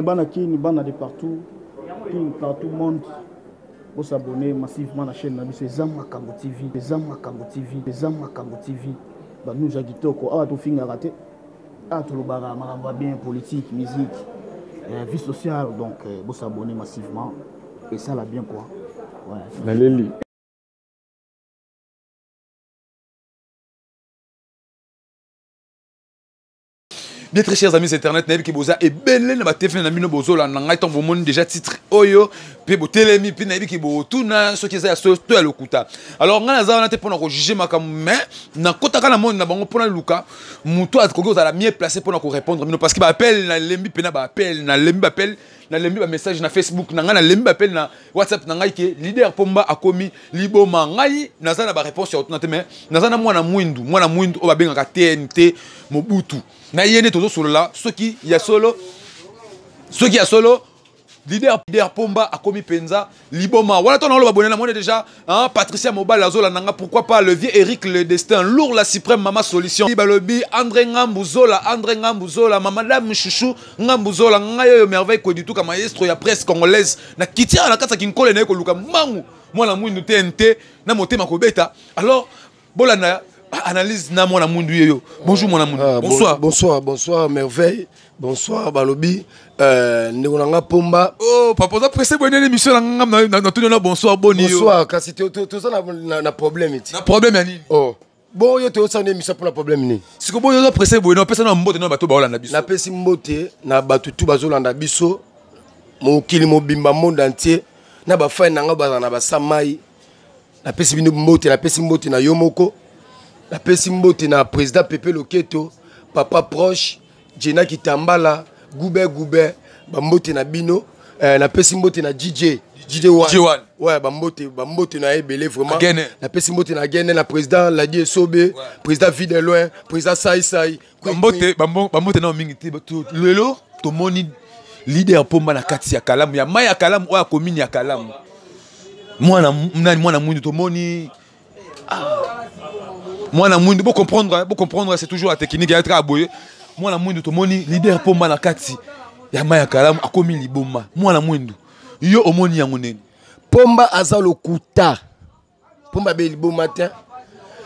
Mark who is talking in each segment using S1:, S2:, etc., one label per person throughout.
S1: Bana Kin, bana de partout, Kin partout monde. Vous s'abonner massivement à la chaîne na biso eza Makambo TV, eza Makambo TV, eza Makambo TV. Ba news ya kitoko, awa tofingaka te. Awa tolobaka makambo ya bien politique, musique, vie sociale. Donc vous s'abonner massivement et ça la bien quoi. Ouais.
S2: Naleli.
S3: Bien très chers amis internet, nayebi ke boza ebele na ba TV na bino bozolanda ngai ntango bomoni déjà titre oyo mpe botelemi mpe nayebi ke botuna soki eza ya solo to ya lokuta. Alors ngai naza wana te mpona kojuge makambo, mais nakotaka na monde na bango mpona luka moto akoki kozala mieux placé mpona korépondre bino, parce que baappel nalembi mpena, baappel nalembi, baappel nalembi, bamessage na Facebook na ngai nalembi, baappel na WhatsApp na ngai ke leader Pomba akomi liboma. Ngai naza na baréponse ya kotuna te, mais naza na mwana mwindu, mwana mwindu oyo babengaka TNT Mobutu. Na ye nde tozosolola soki ya solo, soki ya solo leader Pomba akomi penza liboma. Wana to na oloba bonela mone déjà, hein, Patricia Mobal azolanda nga, pourquoi pas le vieux Eric le Destin, lourd la suprême mama solution. Balobi André Ngambu Zola, André Ngambu Zola, mama dame Chouchou Ngambu Zola, ngai oyo merveille Kwedituka maestro ya presse congolaise na kitia na kati ya Kinkole na ye koluka mangu mwana mwindu TNT na motema kobeta. Alors bolanda analyse na mwana mwindu yeyo. Bonjour mwana mwindu.
S2: Ah,
S3: bonsoir.
S2: Bonsoir, bonsoir merveille. Bonsoir balobi. Ndeko na nga Pomba.
S3: Oh papa, oza pressé bonne émission na nga na, na, na, na, bonsoir boni yo.
S2: Bonsoir, kasi to, to, to, na, na, na problème iti.
S3: Na problème ya nini?
S2: Oh. Bon yo to sala émission pour la problème ni.
S3: Siko boyo oza pressé boye, no pesa na mbote na bato baolanda biso.
S2: Na pesi mbote na bato tout bazolanda biso. Mokili mobimba monde entier na ba fan na nga bazana na ba samai. Na pesi bino mbote, na pesi mbote na yo moko. Na pesi mbote na président Pepe Loketo, papa proche, Jenna Kitambala, Goube Goube, ba mbote na bino. Na pesi mbote na DJ, DJ One.
S3: DJ One.
S2: Ouais, ba mbote, ba mbote na ebele vraiment.
S3: Agene.
S2: Na pesi mbote na Agene, na président Ladi Esobe,
S3: Ouais.
S2: président Vie de Loin, président Sai Sai.
S3: Ba mbote, ba mbo, ba mbote na mingi te, ba to, lelo, to moni leader Pomba na kati ya Kalamu, ya mai ya Kalamu, oya commune ya Kalamu. Mwana, nani, mwana mwindu, to moni. Ah. Mwana mwindu, bo comprendre, bo comprendre, c'est toujours la technique, ya tra boye. Mwana mwindu, to moni leader Pomba na kati ya mai ya Kalamu, akomi liboma. Mwana mwindu, yo omoni yango nini?
S2: Pomba aza lokuta. Pomba be liboma te.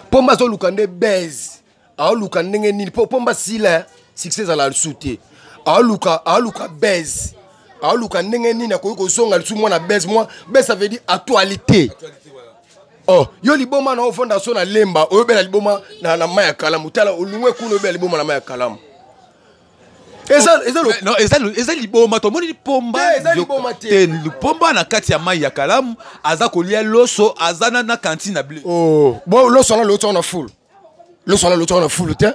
S2: Pomba azoluka nde buzz. Aoluka ndenge nini? Po Pomba sila succès ezala lisusu te. Aoluka, aoluka buzz. Aoluka ndenge nini akoki kozonga lisusu mwana buzz. Mwa buzz ça veut dire actualité. Oh, yo liboma na ofanda so na lemba, oyo bela liboma na mai ya Kalamu. Tala olungwe kuna oyo bela liboma na mai ya Kalamu. Eza, eza lo-
S3: Mais non, eza lo-, eza liboma, tomoni pomba
S2: Te, eza
S3: yo-
S2: liboma te.
S3: Te, pomba na kati ya mai ya Kalamu, aza kolia loso, aza na cantine na blé.
S2: Oh, bon, loso na loso na foule. Loso na loso na foule te.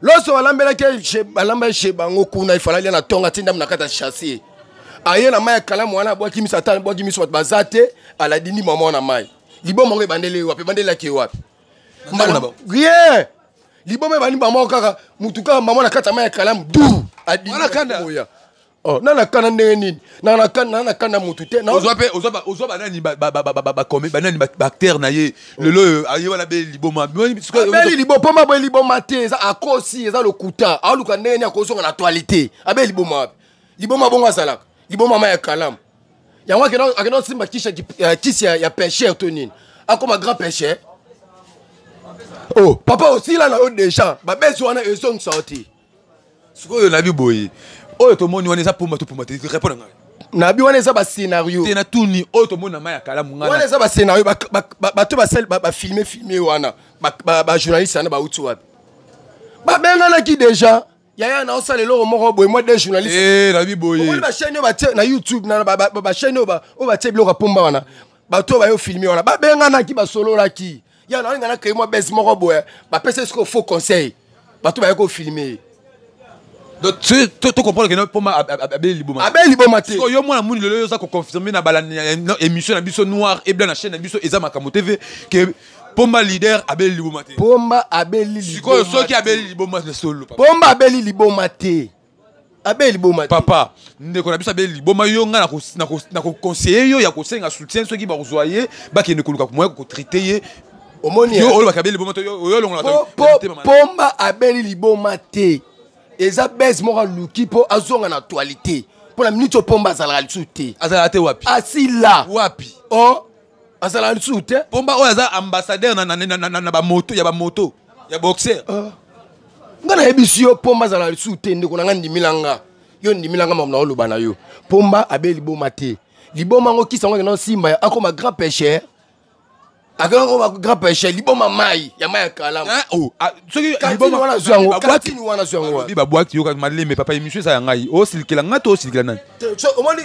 S2: Loso balambelaki chez, balambelaki chez bango kuna, il fallait aller na tonga, tinda na kati ya chasser. Aye na mai ya Kalamu wana, abwaki miso, ata abwaki miso, bato baza te, aladini mama na mai. Liboma ngo ebandeli wapi? Ebandelaki wapi?
S3: Na ndako na bango.
S2: Rien. Liboma ebandi mama kaka, mutu kaka mama na kati ya mai ya Kalamu, du, adini
S3: Wana kanda.
S2: moya. Oh, na na kanda ndenge nini? Na na kanda, na na kanda mutu te. Na
S3: Ozwa pe, ozwa ba, ozwa ba nani, ba, ba, ba, ba, ba, ba, ba, ba nani, ba, ba acteur na ye. Lelo oyo, aye wana be liboma. Boni, sikoyo,
S2: Abeli liboma, pomba boye liboma te, eza akosi, eza lokuta. Aluka ndenge nini akozonga na actualité. Abeli liboma wapi? Liboma bongo azalaka. Liboma ma ya Kalamu. Yango akenda osimba kisha ki, kisi ya pêcheur to nini? Akoma grand pêcheur. Oh, papa osila na yo déjà. Ba besi wana ezongisa yo te.
S3: Sikoyo nabi boye. Oyo tomoni wana eza pomba to pomba te, répondre ngai.
S2: Nabi wana eza ba scénario.
S3: Te na tuni oyo tomoni na mai ya Kalamu ngai.
S2: Wana eza ba scénario, ba, ba, ba, bato ba sel, ba, ba filmer, filmer wana. Ba, ba, ba journaliste wana ba uti wapi? Ba benganaki déjà. Yaya na osala eloko moko boye, moi des journalistes.
S3: Eh, nabi boye.
S2: Omoni ba chaîne oyo batie na YouTube, na ba, ba, ba chaîne oyo ba, oyo batie biloko ya pomba wana. Bato oyo bayo filmer wana. Ba benganaki, ba sololaki. Ya na nga na créer moi base moko boye. Ba pesa siko faux conseil. Bato bayo ko filmer.
S3: Donc, tu, tu, tu comprends que non, Pomba a, a, a, a, liboma.
S2: Abe liboma te.
S3: Siko yo mwana muni lelo yo za ko confirmer na bala na, na, émission na biso noir et blanc na chaîne na biso eza Makambo TV que Pomba leader abeli liboma te.
S2: Pomba abeli
S3: Sikoyo
S2: liboma
S3: soki
S2: te.
S3: abeli liboma na solo, papa.
S2: Pomba abeli liboma te. Abeli liboma te.
S3: Papa, ndeko na biso abeli liboma yo nga na ko conseiller yo ya kosenga soutien soki ba kozwa ye, bakende koluka moyen ko traiter ye.
S2: Omoni
S3: Yo
S2: ya.
S3: oyo bakabeli liboma te, yo, oyo longola
S2: Po,
S3: te,
S2: po,
S3: motema malamu.
S2: Pomba abeli liboma te. Eza base moko aluki po azonga na actualité. Mpo na minute oyo Pomba azalaka lisusu te.
S3: Azalaka te wapi?
S2: Asila.
S3: Wapi?
S2: O azalaka lisusu te.
S3: Pomba oyo aza ambassadeur na bamoto, ya bamoto ya boxer.
S2: Nga nayebisi yo, Pomba azalaka lisusu te. Ndeko na nga, ndimila nga, yo ndimila nga makambo na oloba na yo. Pomba abe liboma te. Liboma yango, kisa yango akenda osimba, akoma grand pêcheur, akenda koma grand pêcheur. Liboma mai ya mai ya kalamu.
S3: Oh, ah, soki
S2: Kantine wana azwi yango, kantine wana azwi yango wana.
S3: Babwaki yoka maleme. Papa, émission eza ya ngai, osilikela ngai to osilikela nani?
S2: Omoni,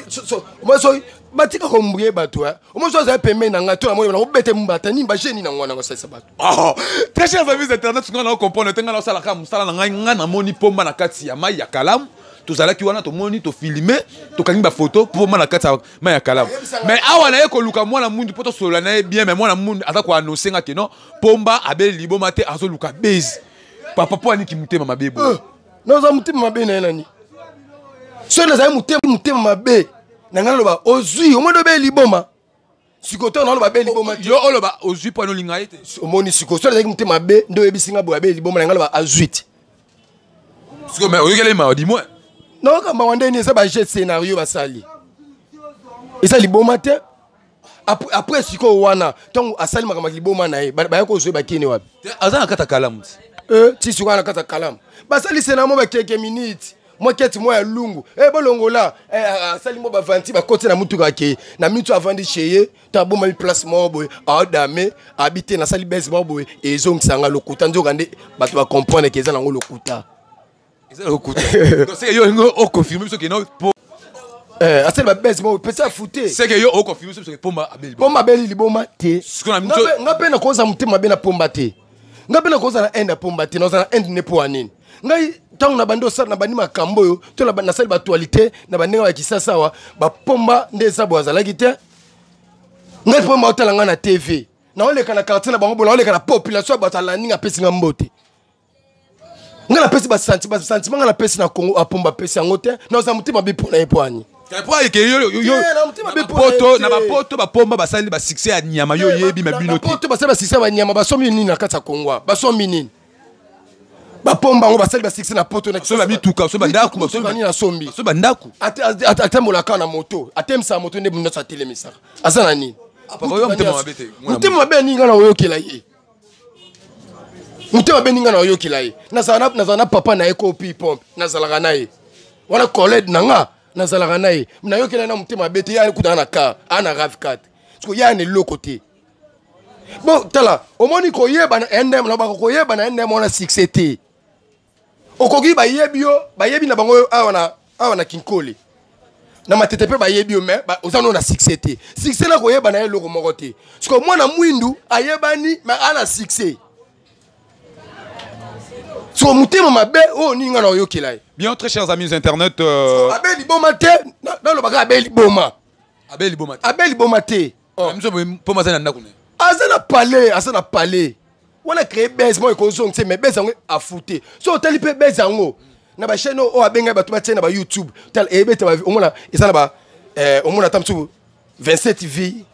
S2: omoni soki batika kombrie bato, omoni so azali pembeni na ngai to namoni nakobete mbata nini bageni nango wana kosalisa bato.
S3: Oh, très chers amis internautes, ngai na comprendre te. Ngai naosalaka mosala na ngai. Ngai namoni Pomba na kati ya mai ya kalamu. Tozalaki wana, tomoni, tofilme, tokangi bafoto Pomba na kati ya mai ya kalamu. Mais awa naye koluka mwana mundu mpo tosolola na ye bien, mais mwana mundu aza koannonce nga ke non, Pomba abeli liboma te, azoluka base. Papa, mpo aniki motema mabe boye?
S2: Naza motema mabe na ye nani? Soki nazali motema mabe na ngai, naloba ozwi, omoni, obeli liboma. Sikoyo ntango naloba abeli liboma te.
S3: Yo oloba ozwi mpo ani olinga ye te.
S2: Omoni, sikoyo soki nazalaki motema mabe nde oyebisi nga boye abeli liboma, na ngai naloba azwi te.
S3: Sikoyo, mais oyokeli mawa du moins?
S2: Nayoka mawa ndeni? Eza baje scénario basali, eza liboma te. Après sikoyo wana, ntango asali makambo ya liboma na ye, baya kozwa bakini wapi?
S3: Aza na kati ya kalamu ti.
S2: Ti sikoyo na kati ya kalamu basali scénario mo bakeke minute mwa keti mwa ya lungu e bolongola asali mwa bavanti, bakoti na mutuka, akei na mitu, avandi chez ye to abomami place moko boye, aodame abi te nasali bese moko boye ezongisanga lokuta. Nzoka nde bato bacomprendre ke eza nango lokuta.
S3: Eza lokuta. Donc c'est que yo olingi oconfirme biso ke non po
S2: Asali babese moko pesi afute.
S3: C'est que yo oconfirme biso ke Pomba abeli
S2: Pomba abeli liboma te.
S3: Sikoyo na
S2: Nga mpe nakoza motema mabe na Pomba te. Nga mpe nakoza na inde ya Pomba te. Naza na inde ne mpo ya nini? Ngai ntango na bandi osala, na bandi makambo oyo to nasali baactualité na bandenge ya Kisasa awa, bapomba nde eza boye azalaki te. Ngai Pomba otala ngai na TV, naoleka na quartier na bango boye, naoleka na population ya bato alandi nga, apesi nga mbote. Ngai napesi basentiment, ngai napesi na Congo, apomba apesi yango te. Naza motema mabe mpo na ye mpo ani?
S3: Po ayeke yo
S2: na motema mabe mpo na ye
S3: poto
S2: te.
S3: Na bapoto bapomba basali basuccès ya nyama, yo oyebi ma bino te.
S2: Bapoto basali basuccès ya banyama, basombi nini na kati ya Congo? Basombi nini? Bapomba yango basali basuccès na poto na
S3: Basombi bamituka, basombi bandako.
S2: Mituka nini asombi?
S3: Basombi bandako.
S2: Atambolaka na moto, atemisaka moto nde nyonso atelemisaka. Aza na nini?
S3: Papa, oyo motema mabe te, mwana.
S2: Motema mabe nini nga na oyokela ye? Motema mabe nini nga na oyokela ye? Nazala na papa na ye kopi pompe, nazalaka na ye wana, collègue na nga, nazalaka na ye, nayokela ye na motema mabe te. Ye akutaka na car a na RAV4, siko ye ana eloko te. Bon, tala, omoni koyeba na ndm nalobaka koyeba na ndm wana succès te. Okoki bayebi yo, bayebi na bango awa na Kinkole, na Matete mpe bayebi yo, mais oza no na succès te. Succès na koyeba na ye eloko moko te. Siko mwana mwindu ayebani, mais ana succès. Siko motema mabe oyo nini nga na oyokela ye?
S3: Bien, très chers amis internet,
S2: Abe liboma te. Nalobaka abe liboma.
S3: Abe liboma te.
S2: Abe liboma te.
S3: Oh. Biso boye, Pomba aza na ndako na ye.
S2: Aza na palais, aza na palais wana. Créé base moko ekozongisa, mais base yango afute. So otali mpe base yango na bachaîne oyo abengai bato batie na baYouTube, tala eyebeta, omona eza na ba omona ata mosusu 27 vie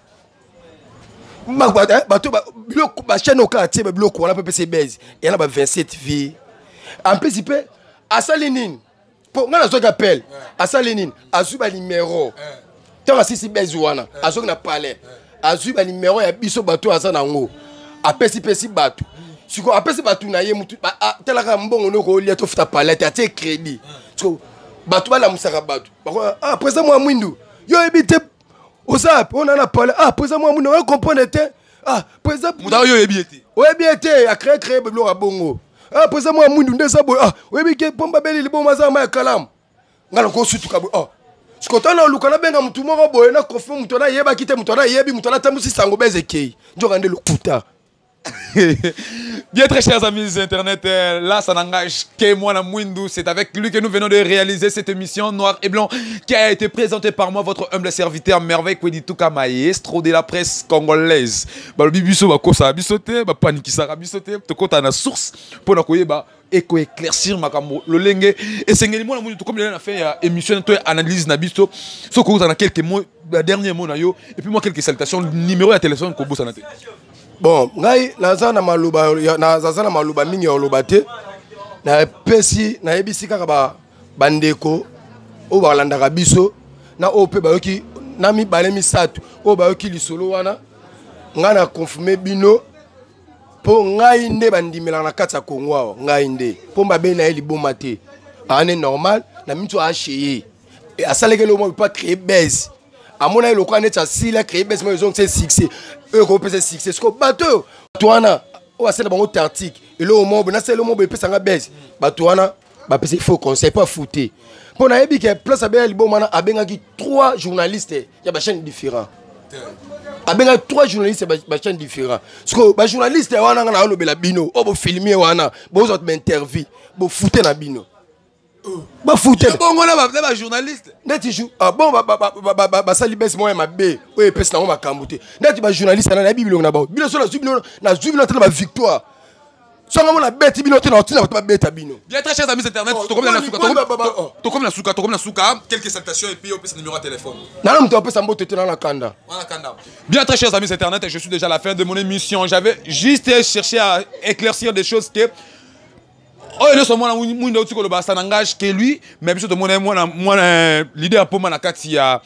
S2: bato biloko bachaîne oyo kaka tie babiloko wana mpe pesa base eya na ba 27 vie. En plus mpe asali nini? Mpo ngai nazwaki appel. Asali nini? Azwi banimero. Ntango asisi base wana, azwaki na palais, azwi banimero ya biso bato oyo aza nango, apesipesi bato. Sikoyo apesi bato na ye mutu talaka mbongo noko olia tofuta palais te, atie crédit. Sikoyo bato balamusaka bato. Ah, président mwa mwindu, yo oyebi te, oza oyo na palais. Ah, président mwa mwindu, oyo comprendre te. Ah, président.
S3: Moto oyo oyebi ye te.
S2: Oyebi ye te, acrée crée biloko ya bongo. Ah, président mwa mwindu nde eza boye. Ah, oyebi ke Pomba beli liboma, aza ma ya kalamu. Ngai nakosutuka boye. Oh, sikoyo ntango naluka nabenga motu moko boye na confirme, moto wana ayebaki te, moto wana ayebi, moto wana atambusi sango, beze ekei, nzoka nde lokuta.
S3: Bien, très chers amis internet, là, ça n'engage que moi, la Mwindu. C'est avec lui que nous venons de réaliser cette émission Noir et Blanc qui a été présentée par moi, votre humble serviteur Merveille Kwedituka, maestro de la presse congolaise. Balobi biso bakosa biso te, bapanikisaka biso te, tokota na source pour na koyeba eko éclaircir makambo lolenge esengeli. Mwana Mwindu, tokomi na fin ya émission to analyse na biso. Soki okozala na quelques mots, ba dernier mot na yo, et puis moi quelques salutations, numéro ya téléphone kobosana te.
S2: Bon, ngai naza na maloba naza na maloba mingi ya koloba te. Napesi, nayebisi kaka bandeko. Oyo balandaka biso na oyo mpe bayoki na mibale misato oyo bayoki lisolo wana, ngai na confirme bino mpo ngai nde bandimelaka na kati ya Kongo awa. Ngai nde mpo babe na ye liboma te, aane normal na miso aacheye asalaki eloko moko mpo acréer buzz. Amona ye lokola neti asili acréer buzz moko, ezongisa succès oyo ekopesa succès. Siko bato oyo, bato wana oyo asala bango tactique, eloko moko boye nasala, eloko moko boye epesanga buzz, bato wana bapesa il faut conseil mpo afute, mpo nayebi ke place abeya liboma wana, abengaki trois journalistes ya bachaîne différent, abengaki trois journalistes ya bachaîne différent. Siko bajournaliste wana, nga naolobela bino oyo bofilme wana, bozwa bainterview, bofute na bino, bafute.
S3: Bongo na bajournaliste?
S2: Ndeti ah, bon, basali buzz moko ya mabe oyo epesi nango makambo te. Ndeti bajournaliste wana, nayebi bilongo na bango. Bino so nazwi bino, nazwi bino te na bavictoire. Songa mona beti bino te, na otina bato babeta bino.
S3: Bien, très chers amis internet,
S2: Oh,
S3: tokomi na suka.
S2: Oh.
S3: Tokomi na suka, tokomi na suka. Quelques salutations et puis opesa numéro ya téléphone.
S2: Nana moto apesa mbote te, na na kanda.
S3: Voilà, Kanda. Bien, très chers amis internet, je suis déjà à la fin de mon émission. J'avais juste cherché à éclaircir des choses que oyo nyonso mwana mwinda outi koloba, ça n'engage que lui. Mais biso tomona mwana mwana leader Pomba na kati ya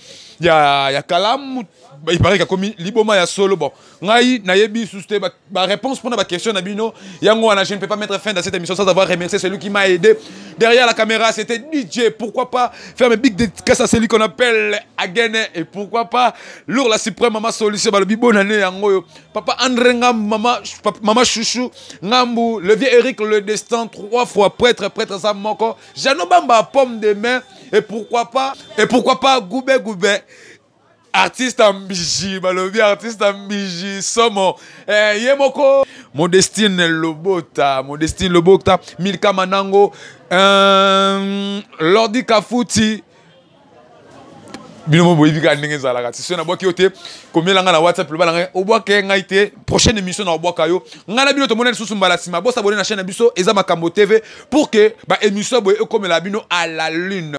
S3: kalamu, il paraît qu'akomi liboma ya solo. Bon, ngai nayebi susu te baréponse mpona baquestion na bino yango wana. Je ne peux pas mettre fin dans cette émission sans avoir remercié celui qui m'a aidé derrière la caméra, c'était DJ. Pourquoi pas faire mes big dédicaces à celui qu'on appelle Agene et pourquoi pas Lourd la suprême, mama solution, balobi bonne année yango oyo, papa André Ngambu, mama, mama Chouchou Ngambu, le vieux Eric le Destin, trois fois prêtre, prêtre ça moko Jano Bamba, pomme de main, et pourquoi pas Goubé Goubé, artiste ambiji, balobi artiste ambiji somo, eh, ye moko Modestine Lobota, Modestine Lobota, Milka Manango, Lordi Kafuti. Bino mo boyebi kaka ndenge ezalaka ti. Soki nabwaki yo te, komela ngai na WhatsApp, loba na ngai obwake ngai te. Prochaine émission na obwaka yo. Ngai na bino tomona lisusu mbala nsima. Bosabone na chaîne na biso, eza Makambo TV, pour que baémission boye ekomela bino à la lune.